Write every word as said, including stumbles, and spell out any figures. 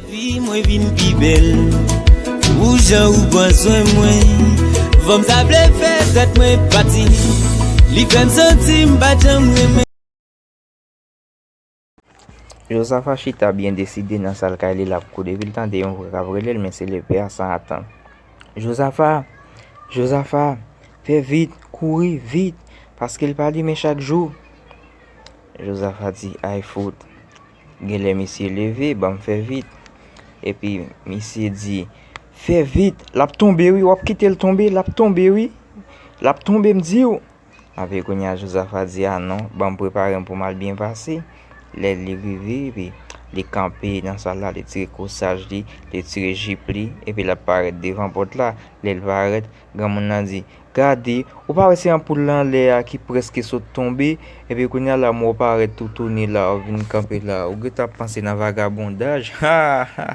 Fi mwen vin pi bèl. Pou jan ou pran swen mwen. Fanm sa vle fè tèt mwen pati. Li fè m santi m pa janm renmen. Jozafa chita byen deside nan sal kay li l ap kouri. Depi l tande yon vwa k ap rele l, men se lepè a san atann. Jozafa! Jozafa! Fè vit! Kouri vit! Paske l pa limen chak jou. Jozafa di, ay fout! Genlè misye leve, ban m fè vit. Epi misye di, fè vit! L ap tonbe wi, w ap kite l tonbe, l ap tonbe wi! L ap tonbe m di w! Epi kounye a Jozafa di, a non, ban m prepare m pou m al byen pase. Lè li rive, epi li kanpe nan sal la, li tire kosaj li, li tire jip li, epi l ap parèt devan pòt la. Lè l parèt, granmoun nan di, gade, ou pa wè se anpoul lan anlè a ki prèske sot tonbe, epi kounye a la mò parèt toutouni la, ou vin kanpe la, ou gentan ap panse nan vagabondaj, ha ha ha.